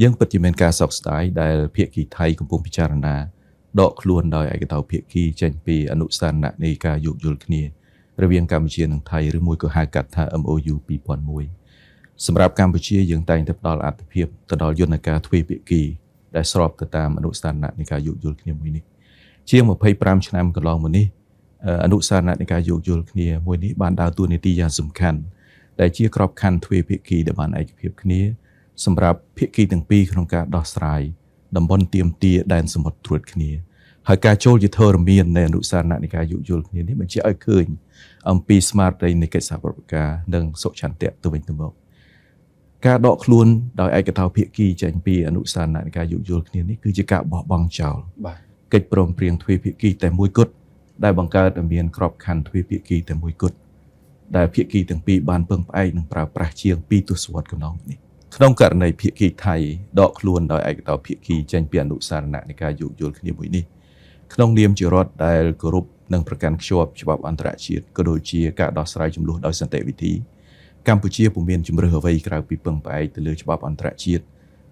យើងពិតជាមានការសោកស្ដាយដែលភាគីថៃកំពុងពិចារណាដកខ្លួនដោយឯកតោភាគីចេញពីអនុស្សរណៈនៃការយោគយល់គ្នារវាងកម្ពុជានិងថៃឬមួយក៏ហៅកាត់ថា MOU 2001សម្រាប់កម្ពុជាយើងតែងតែផ្ដល់អាទិភាពទៅដល់យន្តការទ្វេភាគីដែលស្របទៅតាមអនុស្សរណៈនៃការយោគយល់គ្នាមួយនេះជាង25ឆ្នាំកន្លងមកនេះអនុស្សរណៈនៃការយោគយល់គ្នាមួយនេះបានដើរតួនាទីយ៉ាងសំខាន់ដែលជាក្របខ័ណ្ឌទ្វេភាគីដែលបានឯកភាពគ្នាសម្រាប់ភាគីទាំងពីរក្នុងការដោះស្រាយតំបន់ទាមទារដែនសមុទ្រត្រួតគ្នាហើយការចូលជាធរមាននៃអនុស្សរណៈនៃការយោគយល់គ្នានេះបញ្ជាក់ឲ្យឃើញអំពីស្មារតីនៃកិច្ចសហប្រតិបត្តិការនិងសុឆន្ទៈទៅវិញទៅមកការដកខ្លួនដោយឯកតោភាគីចេញពីអនុស្សរណៈនៃការយោគយល់គ្នានេះគឺជាការបោះបង់ចោល បាទ កិច្ចព្រមព្រៀងទ្វេភាគីតែមួយគត់ដែលបង្កើតឲ្យមានក្របខ័ណ្ឌទ្វេភាគីតែមួយគត់ដែលភាគីទាំងពីរបានពឹងផ្អែកនិងប្រើប្រាស់ជាង2ទសវត្សរ៍កន្លងមកនេះក្នុងករណីភាគីថៃដកខ្លួនដោយឯកតោភាគីចេញពីអនុស្សរណៈនៃការយោគយល់គ្នាមួយនេះក្នុងនាមជារដ្ឋដែលគោរពនិងប្រកាន់ខ្ជាប់ច្បាប់អន្តរជាតិក៏ដូចជាការដោះស្រាយជម្លោះដោយសន្តិវិធីកម្ពុជាពុំមានជម្រើសអ្វីក្រៅពីពឹងផ្អែកទៅលើច្បាប់អន្តរជាតិ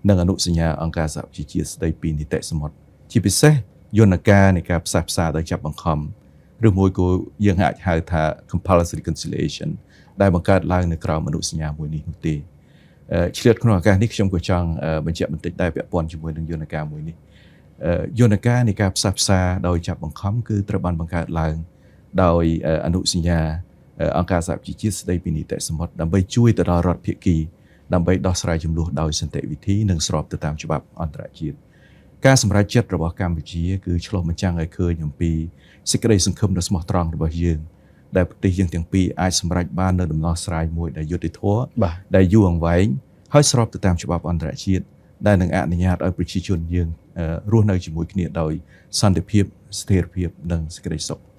និងអនុសញ្ញាអង្គការសហប្រជាជាតិស្តីពីនីតិសមុទ្រជាពិសេសយន្តការនៃការផ្សះផ្សាដោយចាប់បង្ខំឬមួយក៏យើងអាចហៅថា compulsory reconciliation ដែលបង្កើតឡើងនៅក្រោមអនុសញ្ញាមួយនេះនោះទេឆ្លៀតក្នុងឱកាសនេះខ្ញុំក៏ចង់បញ្ជាក់បន្តិចដែរពាក់ព័ន្ធជាមួយនឹងយន្តការមួយនេះយន្តការនៃការផ្សះផ្សាដោយចាប់បង្ខំគឺត្រូវបានបង្កើតឡើងដោយអនុសញ្ញាអង្គការសហប្រជាជាតិស្តីពីនីតិសមុទ្រដើម្បីជួយទៅដល់រដ្ឋភាគីដើម្បីដោះស្រាយជម្លោះដោយសន្តិវិធីនិងស្របទៅតាមច្បាប់អន្តរជាតិការសម្រេចចិត្តរបស់កម្ពុជាគឺឆ្លុះបញ្ចាំងឲ្យឃើញអំពីសេចក្តីសង្ឃឹមដ៏ស្មោះត្រង់របស់យើងដែលប្រទេសយើងទាំងពីរអាចសម្រេចបាននូវដំណោះស្រាយមួយដែលយុត្តិធម៌ បាទ ដែលយូរអង្វែងហើយស្របទៅតាមច្បាប់អន្តរជាតិដែលនឹងអនុញ្ញាតឲ្យប្រជាជនយើងរស់នៅជាមួយគ្នាដោយសន្តិភាពស្ថិរភាពនិងសេចក្តីសុខ។